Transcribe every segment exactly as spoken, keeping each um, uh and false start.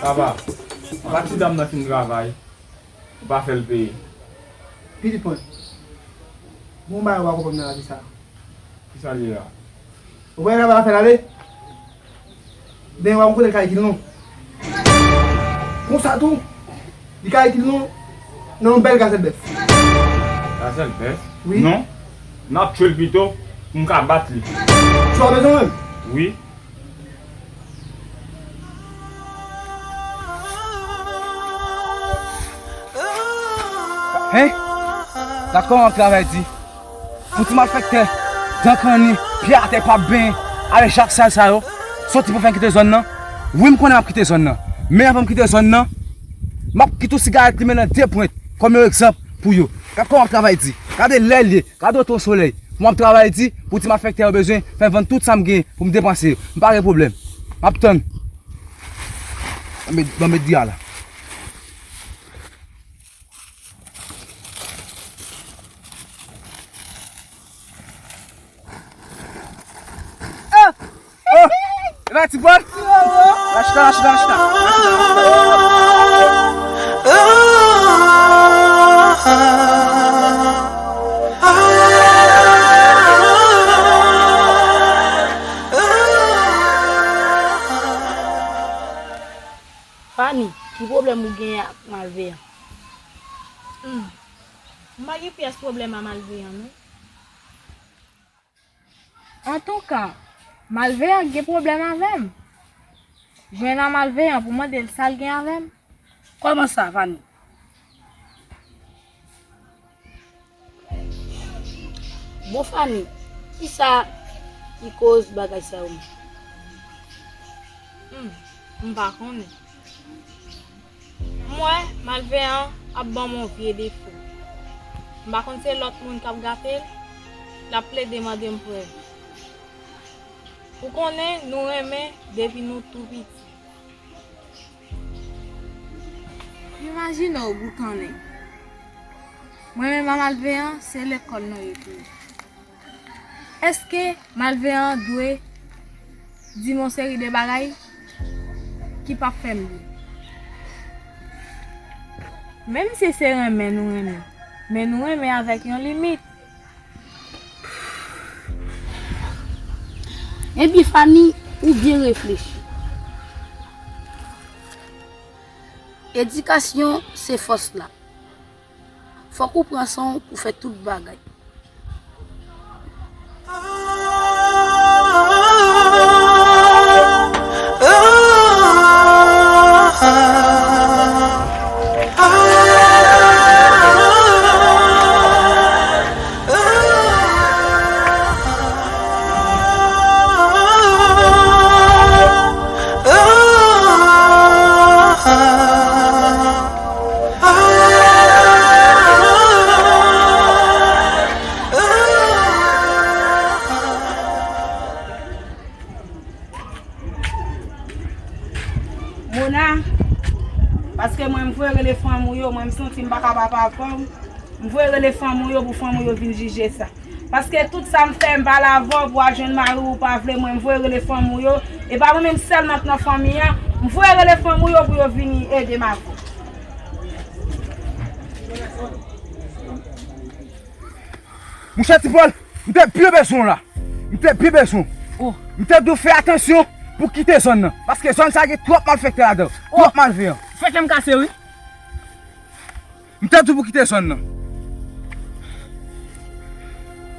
Papa, apa ti dam nan fin travay, ou pa fè l peye? Pitit mwen, gon bagay ou pa konprann nan lavi sa a. Kisa l ye a? Ou wè travay la fè l ale? Ebyen, w ap konnen l ka itil nou. Konsa tou, li ka itil nou nan yon bèl gazèl bèf. Gazèl bèf? Wi. Non, n ap tchwe l pito pou m ka bat li. Tchwe w bezwen menm? Wi. Hein? Gad kòman m ap travay di. Pou ti malfektè, dan kanni, pye atè, p ap benyen, avèk zak sal sa yo, soti pou fè m kite zòn nan. Wi, m konnen m ap kite zòn nan. Men anvan m kite zòn nan, m ap kite yon sigarèt limen nan de pwent, kòm yon egzanp pou yo. Gad kòman m ap travay di. Gade lè l ye, gade oto solèy. Pou m ap travay di, pou ti malfektè yo bezwen fè m vann tout sa m genyen pou m depanse yo. M pa gen pwoblèm. M ap tann. Ban m met, ban m met di a la. Oh! Oh! E pa ti Pòl? Lach la, lach la, lach la. Fanny, ki pwoblèm ou genyen ak malveyan? Hmm. M pa gen pyès pwoblèm a malveyan, non. Antouka, malveyan gen pwoblèm avè m. Jwenn a malveyan pou mande l sa l gen avè m. Kòman sa, Fanny? Bon, Fanny, kisa ki koz bagay sa yo menm? Hmm, m pa konnen. M wè malveyan an ap ban m yon vye defo. M pa konn se lòt moun k ap gate l, l ap plede mande m prèv. Ou konnen nou renmen depi nou tou piti. Imajine w boukannen. Mwen menm a malveyan, se lekòl nou ye tou. Èske malveyan an dwe di m yon seri de bagay ki p ap fè m byen? Menm si se renmen nou renmen, men nou renmen avèk yon limit. Ebyen, Fanny, ou byen reflechi. Edikasyon se fòs la. Fòk ou pran san w pou fè tout bagay. Mona, paske mwen m voye rele fanmi w yo, mwen m santi m pa ka papa avè w. M voye rele fanmi w yo pou fanmi w yo vin jije sa. Paske tout sa m fè, m pale avè w pou w al jwenn mari w, ou pa vle, mwen m voye rele fanmi w yo. E pa mwen menm sèlman k nan fanmi an, m voye rele fanmi w yo pou yo vini ede m avè w. Monchè Ti Pòl, m te byen bezwen w la. M te byen bezwen w. Oh. M te di w fè atansyon pou w kite zòn nan. Paske zòn sa gen twòp malfektè ladan. Oh. Twòp malveyan. Fè kè m kase, wi. M te di w pou w kite zòn nan.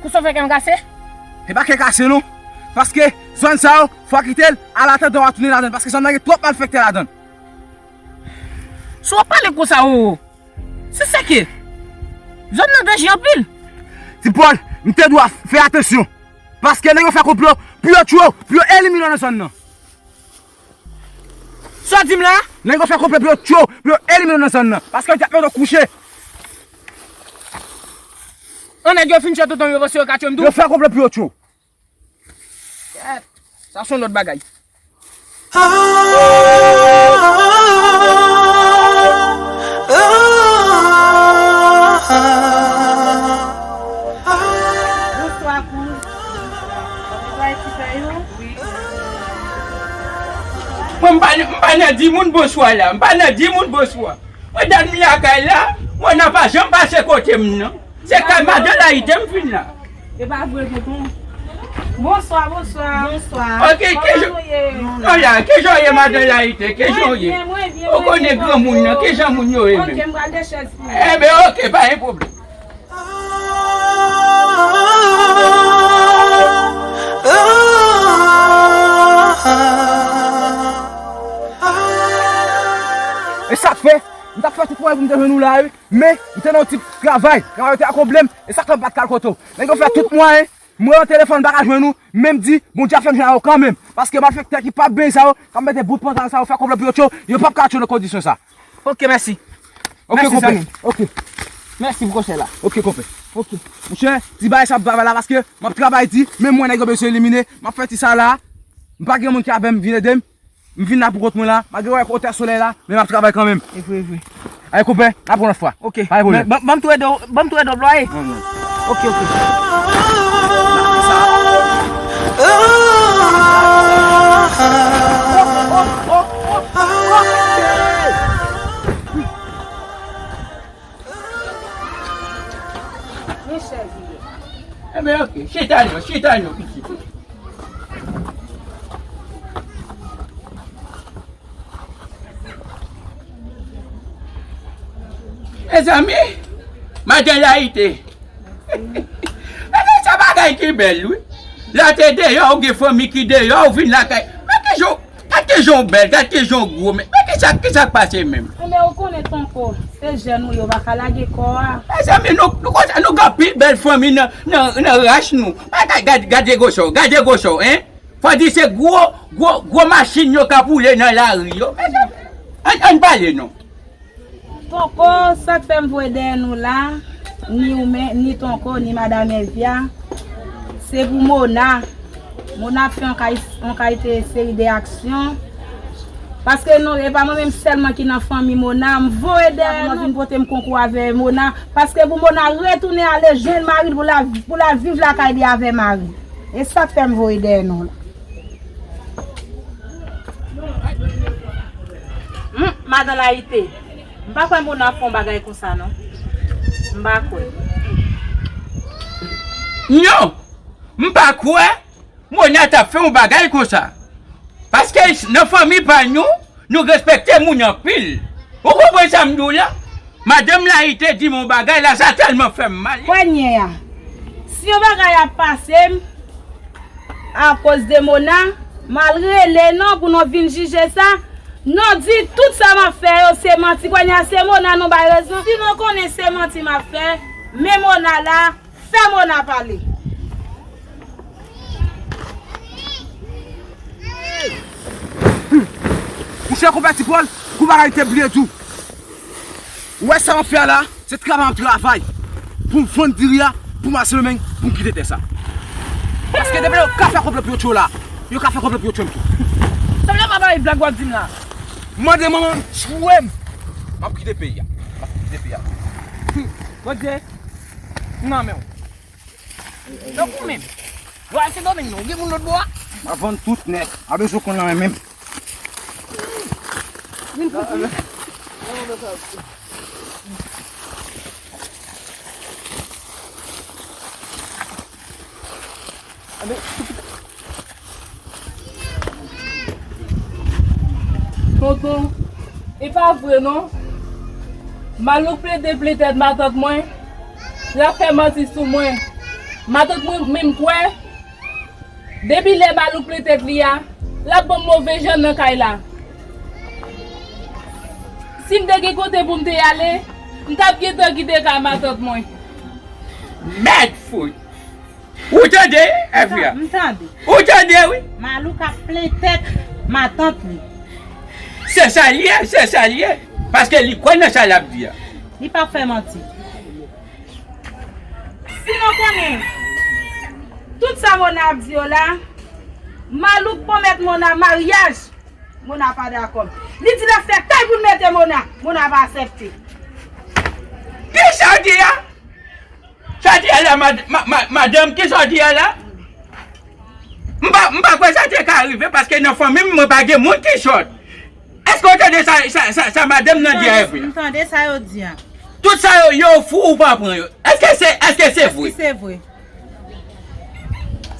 Konsa w fè kè m kase? E pa kè kase non. Paske zòn sa yo, fò w kite l, al atandan w a tounen ladan l. Paske zòn nan gen twòp malfektè ladan l. Si w ap pale konsa, oh, oh. Se sa ke zòn nan danje anpil. Ti Pòl, m te di w fè atansyon. Paske nèg yo fè konplo pou yo tchwe w, pou yo elimine w nan zòn nan. Sa w di m la? Nèg yo fè konplo pou yo tchwe w, pou yo elimine w nan zòn nan. Paske yo t ap mete w kouche. An nèg yo fin tchwe tonton m, yo panse yo ka tchwe m tou? Yo fè konplo pou yo tchwe w. Sa se yon lòt bagay. Bonswa, Kouz. Netwaye ti fèy ou? Wi. Mwen, m pa, m pa nan di moun bonswa la. M pa nan di moun bonswa. Mwen, dat m lakay la, mwen nan pa janm pase kote m nan. Se kay madan Layite m vin la. E pa vre, tonton. Bonswa, bonswa. Bonswa. Ok, kòman nou ye? Kijan w ye, madan Layite? Kijan w ye? Mwen byen, mwen byen. Ou konnen granmoun nan, kijan moun yo ye menm? Ok, m pral de chèz pou ou. Enben, ok, pa gen pwoblèm. E sa k fè, m t ap fè tout mwayen pou m te jwenn ou la, wi. Men, m te nan yon ti travay. Travay yo te akonble m. E sa k fè m pa t ka al kote w. Nèg yo fè tout mwayen. M rele nan telefòn, m pa ka jwenn ou. Men m di, Bondye ap fè m jwenn ak ou kanmenm. Paske malfektè ki pa benyen sa yo, k ap mete bout pantal sa yo, fè konplo pou yo tchwe w, yo p ap ka tchwe w nan kondisyon sa. Ok, mèsi. Ok, mèsi, konpè. Zanmi. Ok. Mèsi pou konsèy la. Ok, konpè. Ok. Monchè, ti bagay sa ap travay la paske m ap travay di, men mwen nèg yo bezwen elimine, m ap fè ti sa la. M pa gen moun ki avè m vin ede m. M vin la pou kont mwen la, malgre w wè otè solèy la, men m ap travay kanmenm. E vre, e vre. Ay, konpè, n ap pran lòt fwa. Ok. Pa gen pwoblèm. Ban, ban m tou ede w, ban m tou ede w plwaye. Non, non. Ok, ok. Enben, ok. Chita non, chita non, pitit. Mezanmi, madan Layite. Gade sa bagay ki bèl, wi. Lè w te deyò, ou gen fanmi ki deyò, ou vin lakay. Men kijan w Gad kijan w bèl, gad kijan w gwo, men, men kisa, kisa k pase menm? Enben, ou konnen, tonton, se jèn ou ye, ou pa ka lage kò a. Mezanmi, nou, nou konsa, nou gen anpil bèl fanmi nan, nan, nan rach nou. Gad, gad, gade gwo cho, gade gwo cho, en? Fò di se gwo, gwo, gwo machin yo k ap woule nan lari yo. Mezanmi, ann, ann pale non. Tonko, sa k fè m voye dèyè nou la, ni ou menm, ni Tonko, ni madanm Evia, se pou Mona. Mona ap fè yon kay-, yon kalite seri de aksyon. Paske nou, e pa mwen menm sèlman ki nan fanmi Mona, m voye dèyè nou. Mwen vin pote m konkou avè Mona, paske pou Mona retounen ale jwenn mari l pou l al, pou l al viv lakay li avè mari l. E sa k fè m voye dèyè nou la. Hum, madan Layite, m pa kwè Mona ap fè yon bagay konsa non. M pa kwè. Non, m pa kwè Mona t ap fè yon bagay konsa. Paske nan fanmi pa nou, nou respekte moun anpil. Ou konprann sa m di w la? Madanm Layite di m yon bagay la, sa tèlman fè m mal. Kounye a, si yon bagay ap pase m, akoz de Mona, m al rele nou pou nou vin jije sa. Nou di tout sa m ap fè yo se manti. Kounye a se Mona nou bay rezon. Si nou konnen se manti m ap fè, men Mona la, fè Mona pale. Monchè, konpè Ti Pòl, kou bagay te bliye tou. Ou wè sa w ap fè a la, se travay m ap travay. Pou m vann diri a, pou m al Sendomeng, pou m kite tè sa. Paske depi yo ka fè konplo pou yo tchwe w la, yo ka fè konplo pou yo tchwe m tou. Sanble pa bay blag w ap di m la. Mande manman m tchwe m. M ap kite peyi a. M ap kite peyi a. Bondye, m nan men w. Donk ou menm, w al Sendomeng non, ou gen moun lòt bò a? M ap vann tout nèt. A bezwen konn nan men m. Vin kote. Tonton, e pa vre non. Malouk plede plen tèt matant mwen. L ap fè manti sou mwen. Matant mwen menm kwè. Depi lè Malouk plen tèt li a, l ap ban m move jan nan kay la. Si m te gen kote pou m te ale, m t ap gentan kite kay matant mwen. Mèd fout! Ou tande, Evia? M tande. Ou tande, wi? Malouk ap plen tèt matant li. Se sa l ye, se sa l ye. Paske li kwè nan sa l ap di a. Li p ap fè manti. Si nou konnen tout sa Mona ap di yo la, Malouk pwomèt Mona maryaj, Mona pa dakò. Li di l ap fè kay pou l mete Mona, Mona pa aksepte. Kisa w di a? Sa w di a la, mad-, ma-, ma-, madanm, kisa w di a la? M pa, m pa kwè sa te ka rive, paske nan fanmi m, mwen pa gen moun ki sòt. Èske w tande sa, sa, sa, sa madanm nan di a, Evre? M tande sa yo di a. Tout sa yo, yo fou ou pa pran yo. Èske se, èske se vre? Èske se vre?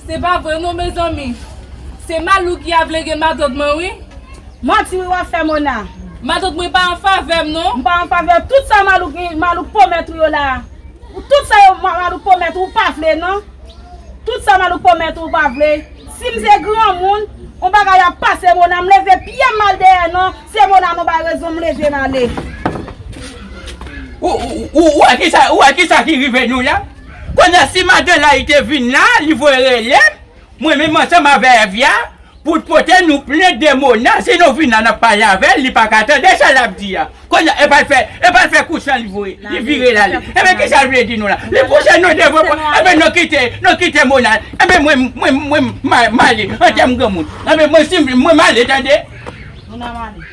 Se pa vre non, mezanmi. Se malouk ki a vle gen matant mwen, wi. Manti wi w ap fè, Mona. Matant mwen pa an favè m non. M pa an favè w. Tout sa malouk, malouk pwomèt ou yo la. Tout sa yo ma-, malouk pwomèt ou pa vle non. Tout sa malouk pwomèt ou pa vle. Si m se granmoun, yon bagay ap pase, Mona, m leve pye m al dèyè non. Se Mona nou bay rezon, m leve m ale. Ou, ou, ou, ou wè kisa, ou wè kisa ki rive nou la? Kounye a, si madanm la li te vin la, li voye rele m, mwen menm ansanm avè Evre a, pou l pote nou plent de Mona, si nou vin la, n ap pale avè l, li pa ka tande sa l ap di a. Kounye a, e pa l fè, e pa l fè kou san li voye, li vire l ale. Enben, kisa l vle di nou la? Li pouse nou devan pòt, enben, nou kite, nou kite Mona. Enben, mwen, mwen, mwen, m a-, m ale, an tèm granmoun. Enben, mwen, si m, mwen, m ale, tande. Moun nan male.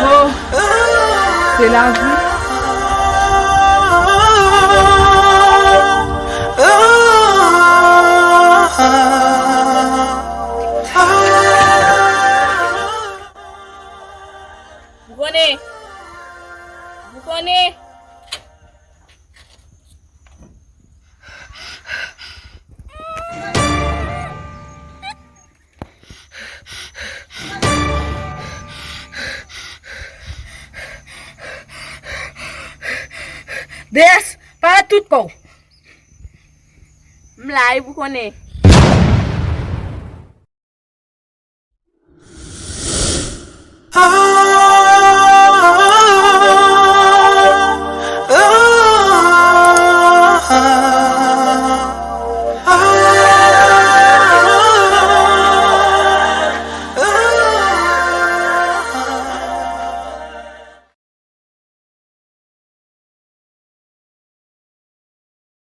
Oh, se lavi. Boukonnen! Boukonnen! Deyès, parèt tout kò w. M la wi, Boukonnen.